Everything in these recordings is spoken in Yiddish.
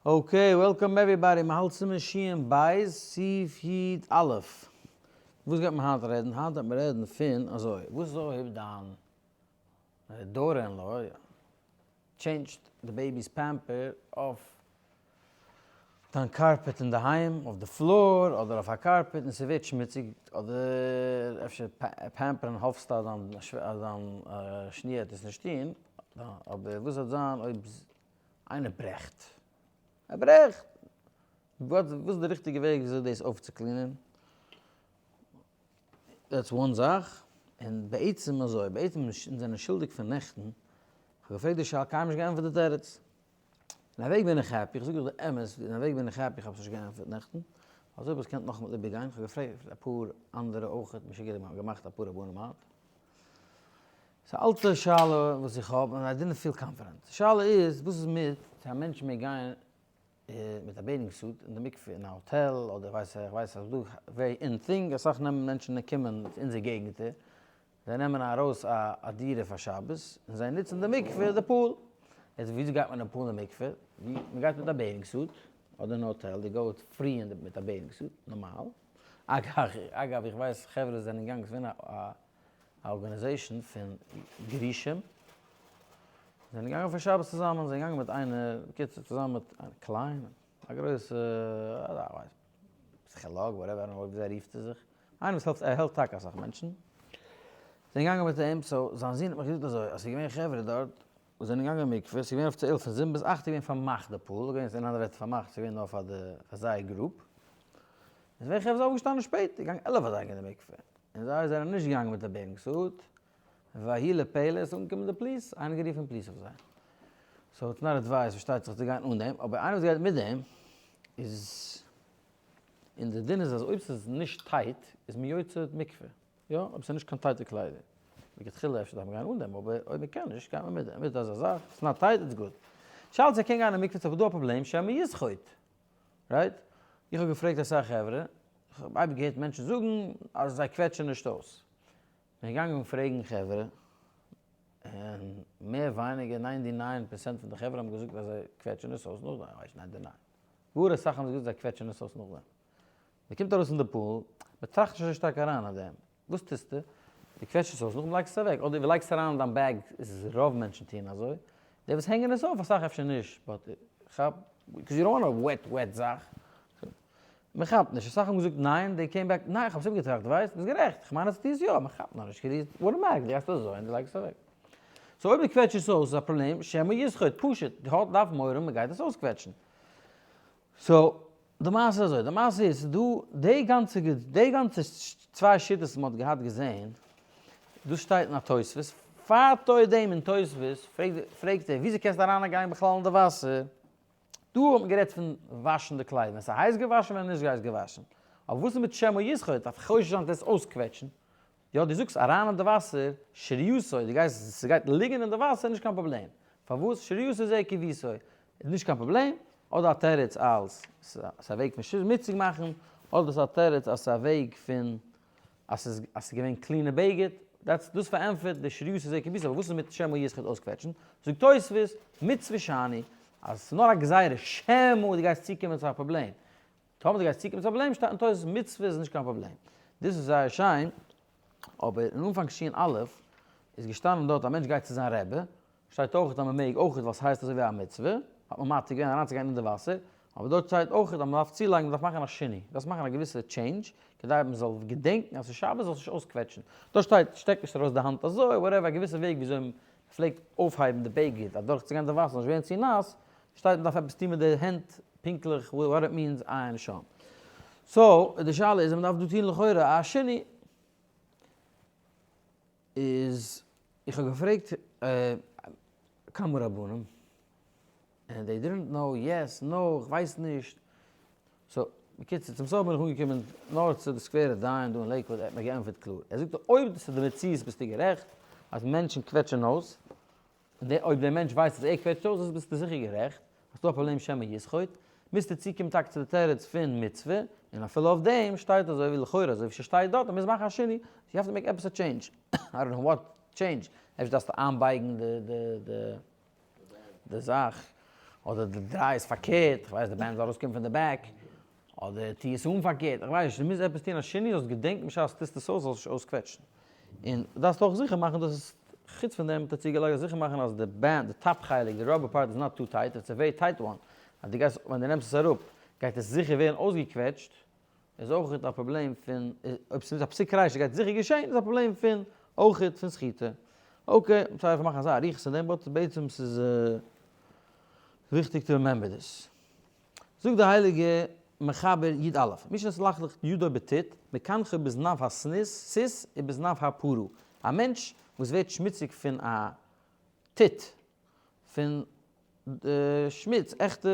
Okay, welcome everybody, מ'האלט סימן שין בית, סעיף י א. וואס גייט מען היינט רעדן? היינט גייט מען רעדן פון אזוי, וואס איז אויב דיין daughter in law changed די baby's pamper אויף דיין carpet אינדערהיים, אויף די floor אדער אויף א carpet און ס'ווערט שמוציג, אדער אפשר פעמפערן האפסטו אז דיין שניר וועט עס נישט טון, אבער וואס וועט זיין אויב איינער ברעכט? ער ברעכט! וואס איז די ריכטיגע וועג וויאזוי דאס אויפצוקלינען? That's one זאך, און בעצם אזוי, בעצם אונז זענען שולדיג פון נעכטן, כ'האב געפרעגט די שאלה, קיינמאל נישט געענטפערט די תירוץ. אין א וועג בין איך happy, איך זאג דיך די אמת, אין א וועג בין איך happy איך האב עס נישט געענטפערט נעכטן, אזוי האב איך עס געקענט נאכאמאל איבערגיין, כ'האב געפרעגט אפאר אנדערע אויכעט, משוגע געמאכט אפאר רבנים היינט. ס'איז א אלטע שאלה וואס איך האב און I didn't feel confident. די שאלה איז וואס איז מיט צו א מענטש מעג גיין מיט א bathing suit אין די מקווה אין א האטעל אדער ווייס איך ווייס אז דא very in thing אסאך נעמען מענטשן קומען צו אונזער געגנטער זיי נעמען ארויס א דירה פאר שבת און זיי נוצן די מקווה די pool. יעצט וויאזוי גייט מען אין pool אין מקווה? מען גייט מיט א bathing suit אדער אין האטעל די גאו free מיט א bathing suit נארמאל. אגב איך ווייס חברה זענען געגאנגען ס'איז געווען א organization פון גרושים זענען געגאנגען פאר שבת צוזאמען, זענען געגאנגען מיט איינער, בקיצור צוזאמען מיט קליין, א גרויסע, פסיכאלאג, whatever, I don't know וויאזוי ער רופט זיך, איינער וואס העלפט, ער העלפט טאקע אסאך מענטשן, זענען געגאנגען מיט אים, so זיין זון האט מיך געזאגט אזוי, אז ס'איז געווען חברה דארט וואס זענען געגאנגען אין מקווה, ס'איז געווען אפיציעל פון זיבן ביז אכט איז געווען פארמאכט די pool, געווען אין אנדערע ווערטער פארמאכט, ס'איז געווען נאר פאר די, פאר זייער group, און ס'איז געווען חברה וואס זענען אויפגעשטאנען שפעט, געגאנגען 11 אזייגער אין די מקווה, און זיי זענען נישט געגאנגען מיט א bathing suit, ויהי לפלא איז אנגעקומען די police, איינער גערופן police אויף זיי. So it's not advised פארשטייט זיך צו גיין אן דעם, אבער איינער וואס גייט מיט דעם איז, און די דין איז אז אויב ס'איז נישט tight איז מען יוצא מקווה, יא, אויב ס'איז נישט קיין טייטע קליידער, לכתחילה אפשר דארף מען גיין אן דעם, אבער אויב מען קען נישט גייט מען מיט דעם, מיט אזא זאך, it's not tight it's good. שאלת צו ער קען גיין אין מקווה, ס'איז אבער דא א פראבלעם שמא יסחוט, right? איך האב געפרעגט אסאך חברה, איך האב אייביג געהערט מענטשן זאגן אז זיי קוועטשן נישט אויס. בין געגאנגען פרעגן חברה, און מער ווייניגער ninety nine percent פון די חברה האבן געזאגט אז זיי קוועטשן עס אויס נאכדעם, איך ווייס נישט ninety nine, גאר אסאך האבן געזאגט זיי קוועטשן עס אויס נאכדעם. מען קומט ארויס פון די pool, מען טראכט נישט אזוי שטארק אריין אין דעם, וואס טוסטו? דו קוועטשסט עס אויס, נאכדעם לייגסט עס אוועק, אדער דו לייגסט אריין אין דיין bag, איז רוב מענטשן טוען אזוי, די וואס הענגען עס אויף אסאך אפשר נישט, but כאפ, because you don't want a wet wet זאך, מען כאפט נישט, אסאך האבן געזאגט ניין, they came back, ניין איך האב עס איבערגעטראכט, דו ווייסט, ביסט גערעכט, איך מיין אז טו עס יא, מען כאפט נאר נישט, כאילו automatically גייסטו אזוי און דו לייגסט עס אוועק. So אויב דו קוועטשסט עס אויס איז א פראבלעם, שמא יסחוט, פשוט, די האט דארף מורא מען גייט עס אויסקוועטשן. So, די מעשה איז אזוי, די מעשה איז ס'איז דא די גאנצע די גאנצע צוויי שיטות וואס מען האט געהאט געזען, דאס שטייט אין א תוספות, פאר דעם אין תוספות פרעגט ער וויאזוי קענסטו אריינגיין בכלל אין די וואסער? דא האט מען גערעדט פון וואשן די קליידער, ווען ס'איז הייס געוואשן ווען נישט הייס געוואשן. אבער וואס איז מיט שמא יסחוט, דארף חושש זיין עס אויסקוועטשן. יא דו זאגסט אריין אין די וואסער, שריותו, דו גייסט, ס'גייט ליגן אין די וואסער נישט קיין פראבלעם. פארוואס שריותו זה כיבוסו איז נישט קיין פראבלעם, אדער א תירוץ אז ס'איז א וועג פון שמוציג מאכן, אדער ס'איז א תירוץ אז ס'איז א וועג פון אז ס'איז אז ס'איז געווען קלינע בגד, that's דאס פארענטפערט די שריותו זה כיבוסו, אבער וואס איז מיט שמא יסחוט אויסקוועטשן? זאגט תוספות, מצוה שאני, אז ס'איז נאר א גזירה שמא דו גייסט צוקומען צו א פראבלעם, טאמער דו גייסט צוקומען צו א פראבלעם שטייט אין תוספות מצוה איז נישט קיין פראבלעם. דאס איז זייער שיין, אבער אין אנפאנג שין א' איז געשטאנען דארט א מענטש גייט צו זיין רבי, שטייט אויך אז מען מעג אויך ווייל ס'הייסט אזוי ווי א מצוה, האט מען מתיר געווען אריינצוגיין אין די וואסער, אבער דארט שטייט אויך אז מען דארף צולייגן, מען דארף מאכן א שינוי, דארפסט מאכן א געוויסע change, כדי מען זאל געדענקן אז ס'איז שבת זאלסט נישט אויסקוועטשן. דארט שטייט שטעק נישט ארויס די האנט אזוי, whatever, א געוויסע וועג וויאזוי מען פלעגט אויפהייבן די בגד אדורכצוגיין די וואסער זאל נישט ווערן צו נאס, שטייט מען דארף עפעס טון מיט די הענט פונקטליך what it means עיין שם. So די שאלה איז אז מען דארף דא טון לכאורה א שינוי. איז איך האב געפרעגט כמה רבנים און they didn't know yes no איך ווייס נישט so בקיצור צום סוף בין איך אנגעקומען נאר צו די סקווערע דיין דא אין לעיקוואד ער האט מיר געענטפערט קלאר ער זאגט אויב דאס איז די מציאות ביסטו גערעכט אז מענטשן קוועטשען אויס און אויב דער מענטש ווייסט אז ער קוועטשט אויס דאס ביסטו זיכער גערעכט האסטו א פראבלעם שמא יסחוט מוזטו צוקומען טאקע צו די תירוץ פון מצוה, און אפילו אויף דעם שטייט אזוי ווי לכאורה אזוי ווי ס'שטייט דארט אז מ'מוז מאכן א שינוי, you have to make עפעס א change, I don't know what change, אפשר דארפסטו איינבייגן די די די די זאך. אדער די דריי עס פארקערט, איך ווייס די band זאל ארויסקומען פון די back, אדער טו עס אן פארקערט, איך ווייס נישט, דו מוזט עפעס טון א שינוי זאלסט געדענקן בשעת טוסט עס אויס זאלסט נישט אויסקוועטשן. און דארפסט אויך זיכער מאכן דאס איז חוץ פון דעם האט ער צוגעלייגט זיכער מאכן אז די band די top חלק די rubber part איז not too tight, it's a very tight one, אז דו גייסט ווען דו נעמסט עס אראפ גייט עס זיכער ווערן אויסגעקוועטשט, איז אויך א פראבלעם פון אויב ס'איז א פסיק רישא גייט זיכער געשען איז א פראבלעם פון אויך פון סחיטה. okay, sorry פאר מאכן אזא אריכות אין דעם but בעצם ס'איז וויכטיג to remember this. זאגט די הייליגע מחבר י א, מי שנתלכלך ידו בטיט, מקנחו בזנב הסניס, סוס, ובזנב הפרה, א מענטש וואס ווערט שמוציג פון א טיט, פון שמוץ, עכטע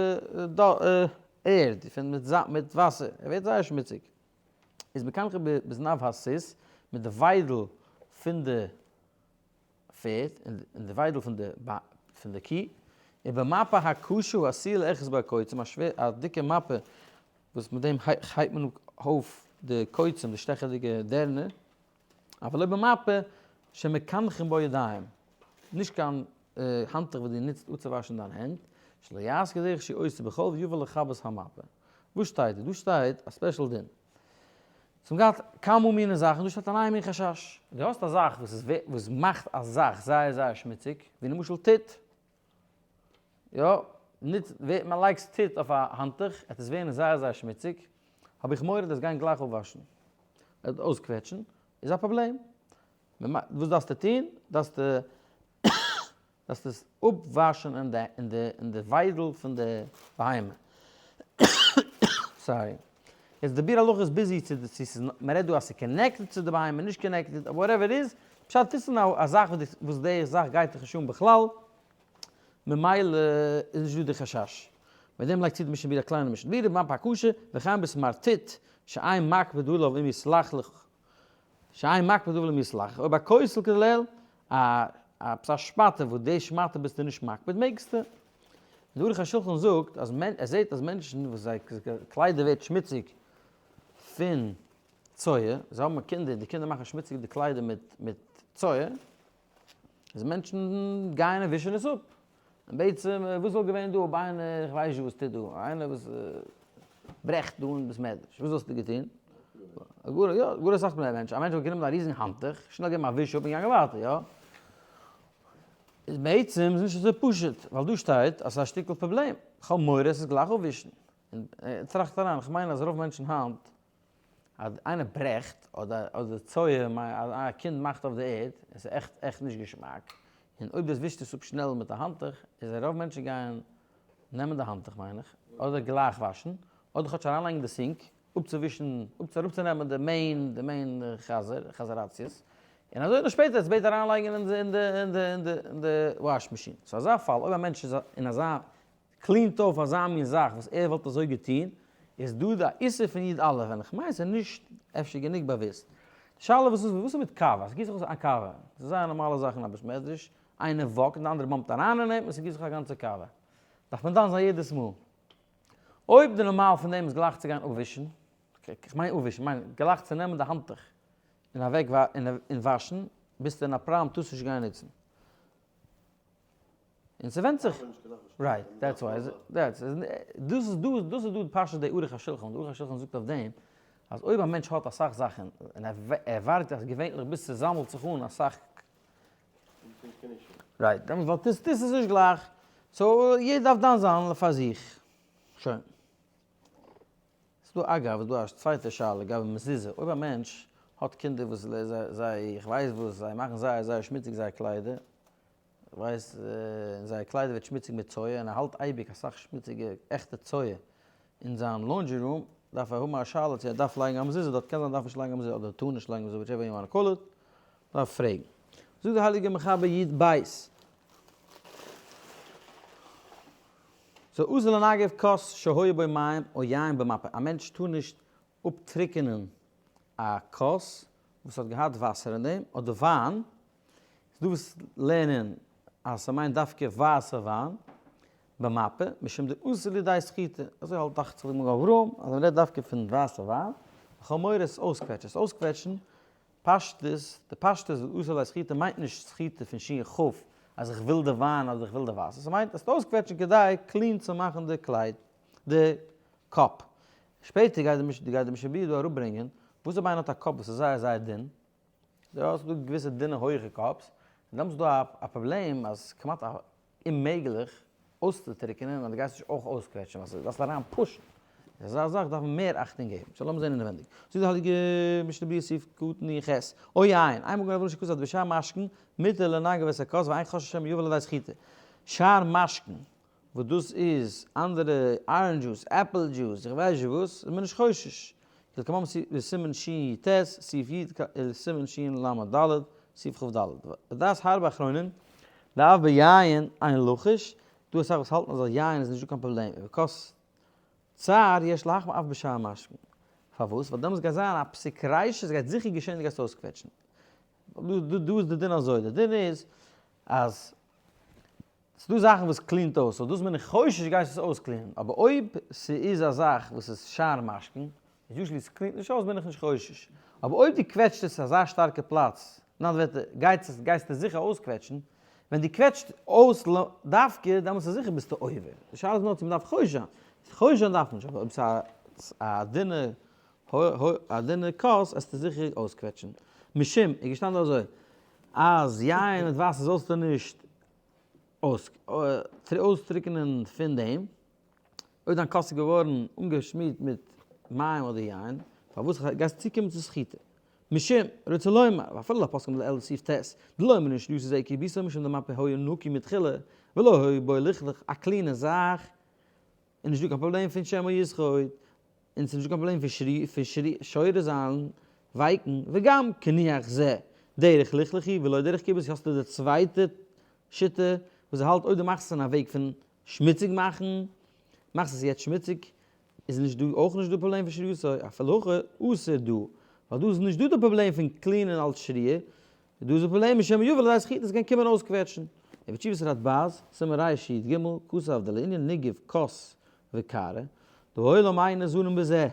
ערד, פון מיט וואסער, ער ווערט זייער שמוציג, איז מקנחו בזנב הסוס, מיט די וויידל פון די פערד, און די וויידל פון די פון די קי, ובמפה הקשה העשויה לאחוז בה קוצים, א שווער א דיקע מפה וואס מיט דעם הייבט מען אויף די קוצים, די שטעכעדיגע דערנער, אבל לא במפה שמקנחין בה ידיים, נישט קיין האנטוך וואס דו נוצט אפצואוואשן דיין הענט, שלא יעשה כדרך שעושה בחול ויבא לכבס המפה. וואס שטייט דא? דא שטייט א special דין. ס'האבן געהאט כמה מיני זאכן, דא שטייט א נייע מין חשש. דו האסט א זאך וואס איז וואס מאכט א זאך זייער זייער שמוציג, ווי למשל טיט. יא, ניט ווער מען לייגט טיט אויף א האנטוך, עט עס ווערן זייער זייער שמוציג, האב איך מורא דאס גיין גלייך אפוואשן, אויסקוועטשן, איז א פראבלעם. וואס דארפסטו טון? דארפסטו דארפסט עס אפוואשן אין די אין די אין די וויידל פון די בהמה. sorry. יעצט די ביאור הלכה איז busy צו צו ס'איז מ'רעדט דא אז ס'איז connected צו די בהמה נישט connected whatever איז, פשט איז ס'איז א זאך וואס די וואס די זאך גייט דיך נישט אן בכלל, ממילא איז נישט דא די חשש. מיט דעם לייגט צו די משנה ברורה א קליינע משנה ברורה במפה הקשה וכן בסמרטוט שאין מקפיד עליו אם יתלכלך שאין מקפיד עליו אם יתלכלך, אויב א כותל כדלעיל, א עפעס א שמאטע וואס די שמאטע ביסטו נישט מקפיד מעגסטו. די ערוך השולחן זאגט אז ער זעט אז מענטשן וואס זייער קליידער ווערט שמוציג פון צואה, זיי האבן קינדער, די קינדער מאכן שמוציג די קליידער מיט מיט צואה, איז מענטשן גייען און ווישן עס אפ. און בעצם וואס וואלט געווען דא אויב איינער, איך ווייס נישט וואס טוט דא, איינער וואס ברעכט דא אין בית מדרש, וואס וואלסטו געטון? גאר יא, גאר אסאך מענטשן, א מענטש וואלט גענומען א ריזן האנטוך, שנעל געבן א וויש אפ און געגאנגען ווייטער, יא? איז בעצם איז נישט אזוי פשוט, ווייל דא שטייט אז ס'איז א שטיקל פראבלעם, כ'האב מורא עס איז גלייך אפווישן. און טראכט אריין, כ'מיין אז רוב מענטשן היינט אז איינער ברעכט אדער אדער צואה א קינד מאכט אויף די ערד, עס איז עכט עכט נישט געשמאק, און אויב דאס ווישט עס אפ שנעל מיט א האנטוך, איז רוב מענטשן גייען נעמען די האנטוך מיין איך, אדער גלייך וואשן, אדער כאטש אריינלייגן די sink, אפצואווישן, אראפצונעמען די main די main חזר, חזראציעס, און אזוי נאך שפעטער עס בעט אריינלייגן אין די אין די אין די אין די אין די wash machine. so אזא פאל אויב א מענטש איז אין אזא clean ט אויף אזא מין זאך וואס ער וואלט אזוי געטון, איז דא די איסור פון י א, ווען איך מיין ס'איז נישט אפשר גענוג באוואוסט. די שאלה וואס איז וואס איז מיט קאווע? ס'גיסט זיך אויס א קאווע, ס'איז זייער א נארמאלע זאך אין א בית מדרש, איינער walk ט און די אנדערע bump ט אריין אין אים און ס'גיסט זיך א גאנצע קאווע. דארף מען דן זיין יעדעס מאל. אויב די נארמאל פון דעם איז גלייך צו גיין אפווישן, כ'מיין אפווישן, כ'מיין גלייך צו נעמען די האנטוך און אוועק און וואשן, ביסטו אין א פראבלעם טארסט נישט גיין נוצן. און ס'ווענדט זיך, right, that's why, that's, דאס איז דא, דאס איז דא פשט די ערוך השולחן, די ערוך השולחן זאגט אויף דעם, אז אויב א מענטש האט אסאך זאכן, און ער ווארט אז געווענליך ביז ס'זאמלט זיך אן אסאך, right, דעמאלטס ווייל דאס איז נישט גלייך, so יעדער דארף דן זיין פאר זיך, שוין. ס'דא אגב איז דא א צווייטע שאלה לגבי מזוזה, אויב א מענטש האט קינדער וואס זיי, איך ווייס וואס, זיי מאכן זייער זייער שמוציג זייער קליידער, ווייס און זייער קליידער ווערט שמוציג מיט צואה און ער האלט אייביג אסאך שמוציגע עכטע צואה אין זיין laundry room, דארף ער האבן א שאלה צו ער דארף לייגן א מזוזה דארט, קען זיין דארף נישט לייגן א מזוזה אדער טאר נישט לייגן מזוזה whichever you wanna call it, דארף פרעגן. זאגט דער הייליגער מחבר י ב. so אסור לנגב כוס שהיה בו מים או יין במפה, א מענטש טאר נישט אפטריקענען א כוס וואס האט געהאט וואסער אין דעם אדער וויין, ס'דא וואס לערנען אז ס'מיינט דווקא ווייסע וויין, במפה, משום דאתי לידי סחיטה, אזוי האלט דאכט זיך די מגן אברהם, אז מ'רעדט דווקא פון ווייסע וויין, כ'האב מורא עס אויסקוועטשן, עס אויסקוועטשן, פשטות, די פשטות וואס אתי לידי סחיטה מיינט נישט סחיטה פון שין כ'. אז איך וויל די וויין אדער איך וויל די וואסער, ס'מיינט עס אויסקוועטשן כדי clean צו מאכן די קלייד, די cup. שפעטער גייט די משנה ברורה דא אראפברענגען וואס אויב איינער האט א cup וואס איז זייער זייער דין, יא, ס'איז דא געוויסע דינע הויעכע cups, און דעמאלטס איז דא א פראבלעם אז כמעט אוממעגליך אויסצוטריקענען אז דו גייסט נישט אויך אויסקוועטשן ווייל ס'דארפסט אריין push ן. איז אזא זאך דארף מען מער אכטונג געבן. שוין לאמיר זען אינעווענדיג. זאגט די הייליגע משנה ברורה סעיף קטן י ח, או יין, אין מגן אברהם שכתב בשאר משקין, מותר לנגב את הכוס ואין חושש שמא יבא לידי סחיטה. שאר משקין, וואס דאס איז אנדערע orange juice, apple juice, איך ווייס נישט וואס, איז מען נישט חושש. כלקמן בסימן שי ט, סעיף י, סימן של ד, סעיף כ ד. ודעת הרבה אחרונים, דאף ביין אין לחוש, דא אסאך וואס האלטן אז אויף יין איז נישטא קיין פראבלעם, ובכוס צר יש להחמיר אף בשאר משקין. פארוואס? ווייל דעמאלטס גייט זיין א פסיק רישא, עס גייט זיכער געשען דו גייסט אויסקוועטשן. דא איז די דין אזוי, די דין איז אז ס'דא זאכן וואס clean ט אויס, so דאס בין איך חושש גייסט עס אויס clean ען, אבער אויב ס'איז א זאך וואס איז שאר משקין, איז usually ס' clean ט נישט אויס בין איך נישט חושש, אבער אויב דו קוועטשט עס אזא שטארקע פלאץ, אין אנדערע ווערטער גייט עס גייסטו זיכער אויסקוועטשן, ווען דו קוועטשט אויס דווקא דעמאלטס איז זיכער ביסטו עובר, די שאלה איז נאר צו מ'דארף חושש זיין, חושש זיין דארף מען נישט, אבער אויב ס'איז א דינע א דינע כוס עסטו זיכער אויסקוועטשן. משום איז געשטאנען אזוי אז יין מיט וואסער זאלסטו נישט אויסטריקענען פון דעם, אויב דיין כוס איז געווארן אנגעשמירט מיט מים אדער יין, פארוואס גייסטו צוקומען צו סחיטה? משום, רוצה לומר, ואפילו לפוסקים לעיל סעיף ט', דלא אמרינן שרייתו זה כיבוסו משום דמפה היה נקי מתחילה, ולא היה בו לכלוך, א clean ע זאך, איז נישטא קיין פראבלעם פון שמא יסחוט, און ס'איז נישטא קיין פראבלעם פון שורה זיין, ווייקן, וגם קינוח זה דרך לכלוך הוא ולא דרך כיבוס, האסטו די צווייטע שיטה וואס האלט אויב דו מאכסט עס אין א וועג פון שמוציג מאכן, מאכסט עס יעצט שמוציג, איז נישט דא אויך נישט דא פראבלעם פון שרייתו, אפילו הכי אסור דא, ווייל דא איז נישט דא די פראבלעם פון clean ען אלס שריעה, דא איז די פראבלעם משמא יבא לידי סחיטה, עס קען קומען אויסקוועטשן. ובתשובת רדבז, סימן רי"ג, כתב דלענין ניגוב כוס וקערה, דהעולם אין נזהרין בזה.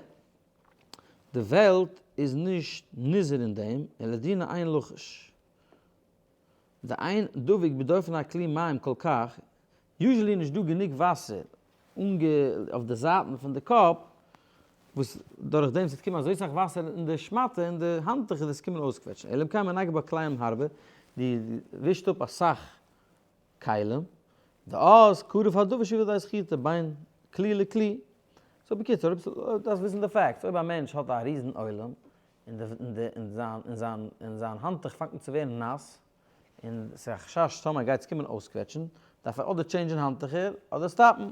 די וועלט איז נישט נזהר אין דעם, ולדינא אין לחוש. דאין דבוק בדופן הכלי מים כל כך, usually נישט דא גענוג וואסער אויף די זייטן פון די cup, וואס דורך דעם ס'וועט קומען אזוי סאך וואסער אין די שמאטע אין די האנטוך וועט עס קומען אויסקוועטשן, אלא אם כן מנגב כלים הרבה, דו ווישט אפ אסאך כלים, דאז קרוב הדבר שיבא לידי סחיטה בין כלי לכלי. so בקיצור, אויב דארפסט וויסן די facts, אויב א מענטש האט א ריזן עולם, און זיין האנטוך פאנגט אן צו ווערן נאס, און ס'איז א חשש טאמער גייט עס קומען אויסקוועטשן, דארף ער אדער change ן האנטוכער אדער stop ן.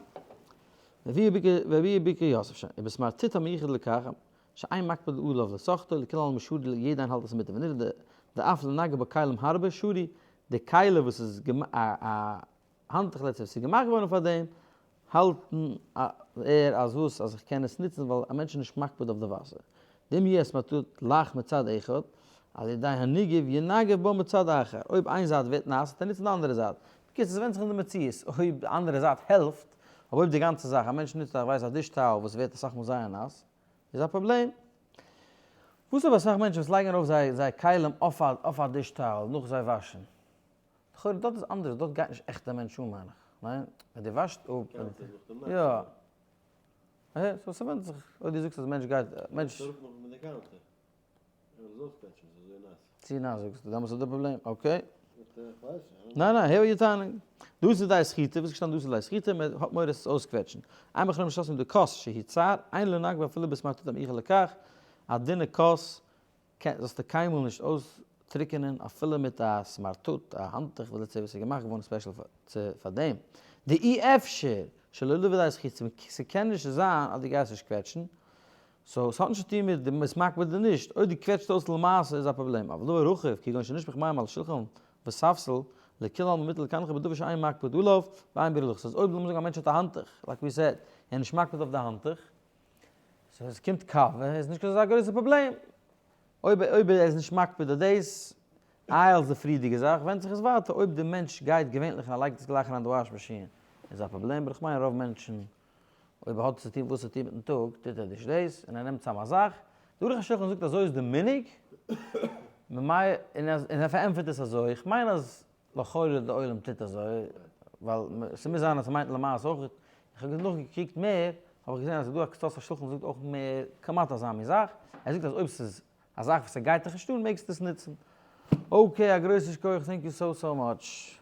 והביאו ברכי יוסף שוין, ובסמרטוט המיוחד לכך, שאין מקפיד עליו לסוחטו, לכולי עלמא שרי יעדע איינער האלט עס מותר, ונראה דאף לנגב בכלים הרבה שרי, די כלי וואס איז א האנטוך לעצטע וואס איז געמאכט געווארן פאר דעם, האלטן ער אז וואס אז איך קען עס נוצן ווייל א מענטש איז נישט מקפיד אויף די וואסער. דאם יהיה סמרטוט לח מצד אחד, על ידי הניגוב ינגב בו מצד אחר, אויב איין זייט ווערט נאס וועט ער נוצן די אנדערע זייט. בקיצור עס ווענדט זיך אין די מציאות, אויב די אנדערע זייט העלפט, אבער אויב די גאנצע זאך, א מענטש נוצט איך ווייס א dish towel וואס ווערט אסאך מאל זייער נאס, איז א פראבלעם. וואס אויב אסאך מענטשן וואס לייגן ארויף זייער כלים אויף א dish towel נאך זיי וואשן? לכאורה דארט איז אנדערש, דארט גייט נישט עכט א מענטש אן מיין איך, ניין? ווען דו וואשט אפ. יא. אהה, so ס'ווענדט זיך, אויב דו זאגסט אז מענטש גייט, מענטש. צו נאס זאגסטו, דעמאלטס איז די פראבלעם, okay. ניין ניין, הער וואס טענה'ן. דאס איז די סחיטה, וואס איז געשטאנען דאס איז די סחיטה, מען האט מורא עס אויסקוועטשן. אין בכלל נישט אויס מיט די כוס שהיא צר, אין לנגבה אפילו בסמרטוט המיוחד לכך, א דינע כוס זאלסטו קיינמאל נישט אויסטריקענען אפילו מיט א סמרטוט, א האנטוך וואס דער וואס איז געמאכט געווארן special פאר דעם. דאי אפשר שלא ליבא די סחיטה, ס'קען נישט זיין אז דו גייסט נישט קוועטשן, so ס'האט נישט צו טון מיט די ביסט מקפיד אדער נישט, אויב דו קוועטשט אויס למעשה איז א פראבלעם, אבל דבר רחב כגון שנשפך מים על שולחן וספסל, לכולי עלמא מותר לקנחו בדבר שאין מקפיד עליו ואין בו ללכלוך, ס'איז אויב לאמיר זאגן א מענטש האט א האנטוך, like we said, ער איז נישט מקפיד אויף די האנטוך, so עס קומט קאווע איז נישט אזא גרויסע פראבלעם, אויב אויב ער איז נישט מקפיד אויף דאס, איי אלס די פריערדיגע זאך, ווענדט זיך עס ווייטער, אויב די מענטש גייט געווענליך און ער לייגט עס גלייך אריין די wash machine איז א פראבלעם, אבער איך מיין רוב מענטשן אויב ער האט צו טון וואס צו טון מיטן טאג טוט ער נישט דאס און ער נעמט צאם א זאך, די ערוך השולחן זאגט אזוי איז די מנהג, ממילא און ער פארענטפערט עס אזוי, איך מיין אז. לכאורה די עולם טוט אזוי, ווייל ס'מוז זיין אז ס'מיינט למעשה אויך, איך האב נאכגעקוקט מער, האב איך געזען אז ס'איז דא א קצות השולחן וואס זאגט אויך מער כמעט אזא מין זאך, ער זאגט אז אויב ס'איז א זאך וואס ס'גייט דיך נישט אן מעגסטו עס נוצן. okay, א גרויסן שכוח, thank you so so much.